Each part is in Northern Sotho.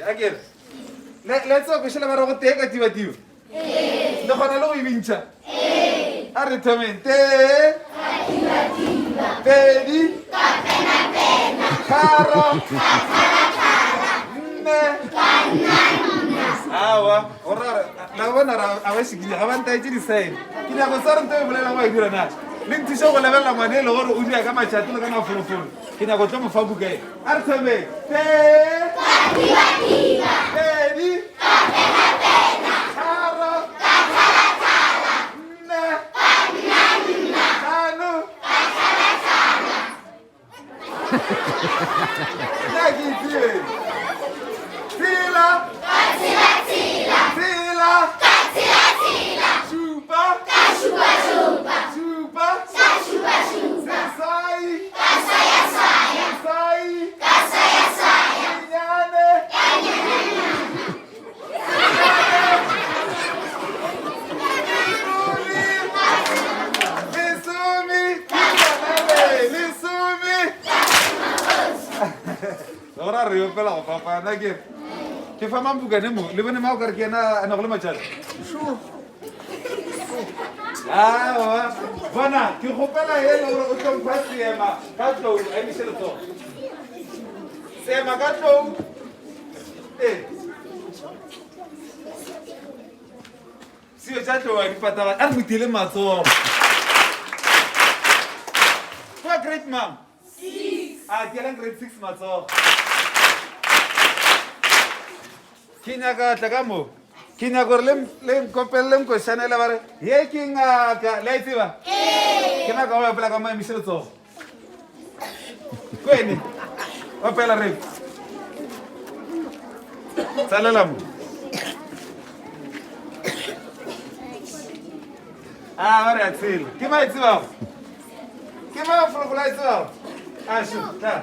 A ke re, le, le tseba košela ba re go tee ka tiba-tiba? Le kgona le go e bintšha? A re thomeng. Tee. Pedi. Tharo. Nne. Aowa, go ra gore, la bona ra a ba šikinya, ga ba ntaetše di-sign. Ke nyako sa re nto e bolela wa e dira na? Le nthuše go lebelela ngwane e le gore o dira ka matšato le ka mafolofolo. Ke nyako tlo mo fa buka e. A re thomeng. Tee. Pedi. Tharo. Nne. Tlhano. Nna ke itseng. Tshela. Tshela. Šupa. Šupa. Seswai. Seswai. Senyane. Lesome. Lesome. Gora re opela go fapana ke ke fa mampukane mo le bone ma o kare ke ena a nago le matšatši Aowa, bona, ke kgopela e le gore o tlo mpha seema ka tlou, a emiše letsogo. Seema ka tlou. Ee. Seo tša tlou a di patagane. A re mo tiele matsogo. Kwa grade mang? A tielang grade 6 matsogo. Ke nyaka tla ka mo. Ke nyaka gore le nkopelele nkošanele ba re ye ke ngaka. Le a e tseba? Ke nyaka go opela ka mo emiše letsogo. Kwene. Opela re. Tsalela mo. A ba re a tshela. Ke ma e tsebago? Ke ma folofolo a e tsebago? A šo, tla.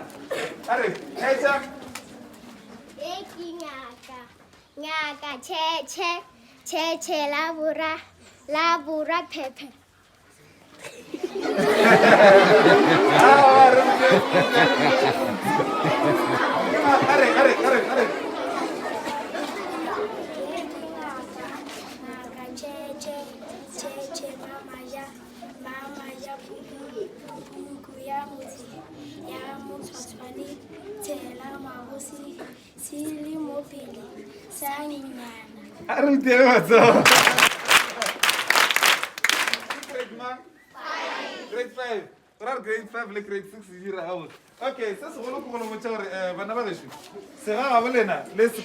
A re, etša. Ye ke ngaka, ngaka tšhetšhe, tšhetšhe la bora, la bora phephe. Are, are, are, are. Ye ke ngaka, ngaka tšhetšhe, tšhetšhe mama ja, mama ja puku, puku ya motse, ya motshwatshwane, tshela magosi, se le mo pele, sa nyenyana. A re tiele matsogo. Grade mang? Grade 5. Ra re grade 5 le grade 6 di dira gabotse. Okay, se segolo ke go le botša gore eh, bana ba gešo, segagabo lena le se.